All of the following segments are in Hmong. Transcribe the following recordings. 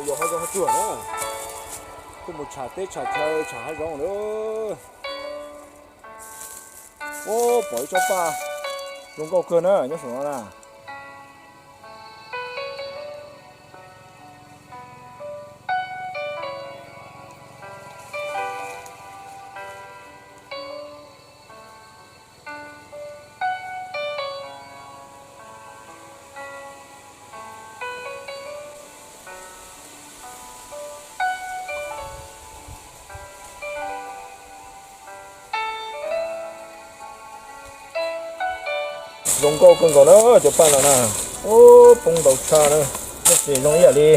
Yog hav zoov hav tsuag na, kuj mus tsham teb tsham chaw tsham hav zoov lawm. Ub, pom ib tsob paj zoo nkauj kawg na nyob saum no na. Zoo nkauj kawg nkaus na cov paj no na. Ub, poob ntau tshaj na, tab sis zoo ib yam li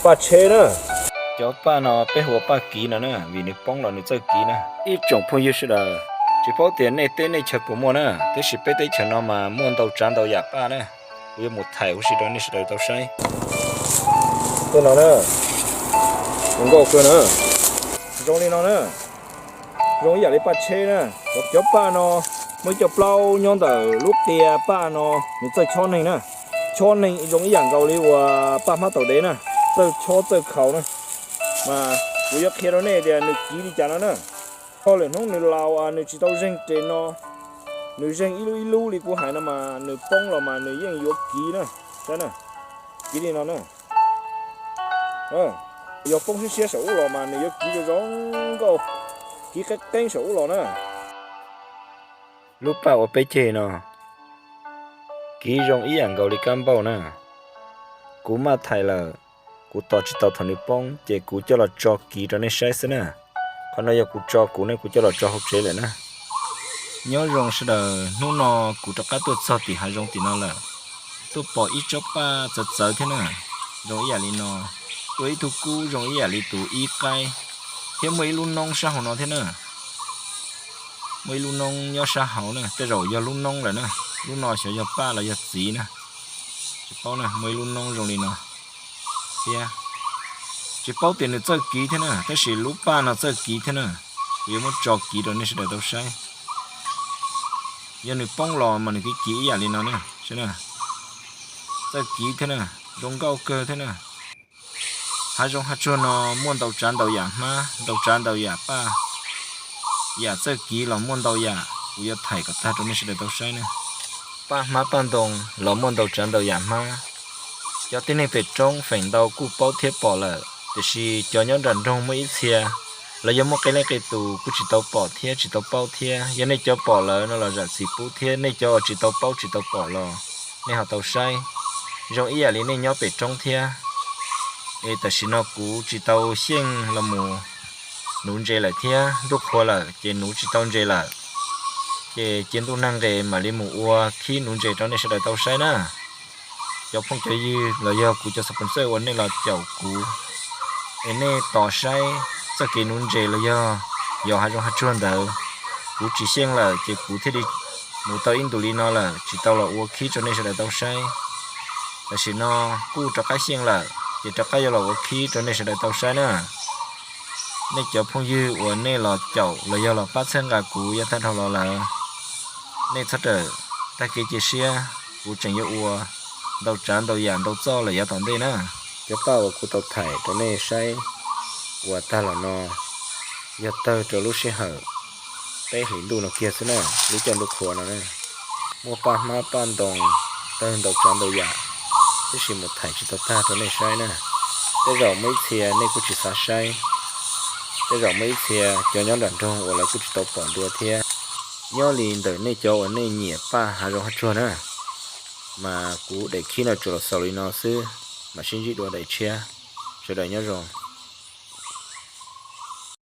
paj tsheb na. Cov paj no peb hu ua paj kiv no na, vim nws poob los nws txawj kiv na. Ib tsoom phooj ywg sawv daws, tsis paub tias nej teb nej chaw puas muaj na, tab sis peb teb chaws no mas muaj ntau tsav ntau yam paj na. Kuv yuav mus thaij huv si rau nej sawv daws tau saib. Tej no na, zoo nkauj kawg na. Zoo li no na, zoo ib yam li paj tsheb na. Cov paj no muaj ib co plaub nyob ntawm lub qia paj no, nws txawj chob neeg na. Chob neeg zoo ib yam nkaus li uas paj hmab taus dev na, txawj chob txawj khaus na. Mas kuv yuav qhia rau nej tias nws kiv li cas no na. Txog lwm hnub nws laus nws tsis tau zeeg res no, nws zeeg ib lub ib lub li kuv hais no mas nws poob los mas nws yeej yuav kiv na. Saib na, kiv li no na. Yog poob siab siab saum ub los mas nws yuav kiv zoo zoo nkauj, kiv qeeb qeeb saum ub los na. Lub paj ua peb ceg no kiv zoo ib yam nkaus li kab npauj na. Kuv maj thaij lawm, kuv tos tsis tau thaum nws poob ces kuv coj los tso kiv rau nej saib xwb na. Qhov no yog kuv tso kuv ne, kuv coj los tso hauv tsev lawm na. Nyob zoo sawv daws, hnub no kuv rov qab tuaj txog tim hav zoov tim no lawm, tuaj pom ib tsob paj txawv txawv thiab na. Zoo ib yam li no, tuaj ib tug kub zoo ib yam li tus ib qaib, thiab muaj ib lub noob sab hauv no thiab na. Muaj ib lub noob nyob sab hauv na, tej zaum yog lub noob lawm na. Lub no xyov yog paj los yog txiv na, tsis paub na. Muaj ib lub noob zoo li no thiab, tsis paub tias nws txawj kiv thiab na, tab sis lub paj no txawj kiv thiab na. Kuv yuav muab tso kiv rau nej sawv daws tau saib. Yog nws poob los mas nws kiv kiv ib yam li no na, saib na. Txawj kiv thiab na, zoo nkauj kawg thiab na. Hav zoov hav tsuag no muaj ntau tsav ntau yam hmab, ntau tsav ntau yam paj, yam txawj kiv los muaj ntau yam, kuv yuav thaij kom tag rau nej sawv daws tau saib na. Paj hmab paj ntoo los muaj ntau tsav ntau yam hmab. Cov tib neeg pem roob feem ntau kuj paub thiab pom lawm, tiam sis cov nyob nram nroog muaj ib txhia los yog muaj qee leej qee tus kuj tsis tau pom thiab tsis tau paub thiab. Yog nej cov pom lawm no los zam txim pub thiab, nej cov uas tsis tau paub tsis tau pom los nej ho tau saib. Zoo ib yam li nej nyob pem roob thiab, es tam sim no kuv tsis tau xyeej los mus nuv ntses lawm thiab, ntuj qhua lawm ces nuv tsis tau ntses lawm. Ces cia ntuj nag nqes mam li mus ua khib nuv ntses rau nej sawv daws tau saib na. Cov phooj cov ywg los yog kuv cov sponsor uas nej los caum kuv es nej tos saib txoj kev nuv ntses los yog yos hav zoov hav tsuag ntawd, kuv tsis xyeej lawm ces kuv thiaj li mus tau ib ntus li no lawm, tsis tau los ua khib rau nej sawv daws tau saib. Tam sim no kuj rov qab xyeej lawm ces rov qab yuav los ua khib rau nej sawv daws tau saib na. Nej cov phooj ywg uas nej los caum los yog los pab txhawb nqa kuv yav tag dhau los lawm, nej txhob rawm tag kev cia siab, kuv tseem yuav ua ntau tsav ntau yam ntau txoj lawm yav tom ntej na. Cov paj uas kuv tau thaij rau nej saib uas tag los no yog tawg rau lub sij hawm peb hlis ntuj no kiag xwb na, lub caij ntuj qhua no na. Muaj paj hmab paj ntoo tawg ntau tsav ntau yam, tab sis mus thaij tsis tau tag rau nej saib na. Tej zaum muaj ib txhia nej kuj tsis xav saib, tej zaum muaj ib txhia cov nyob nram nroog uas lawv kuj tsis tau pom dua thiab. Nyob li ntawm nej cov uas nej nyiam paj hav zoov hav tsuag na, mas kuv daim khib no tsuas los xaus li no xwb, mam sib ntsib dua daim tshiab. Sawv daws nyob zoo.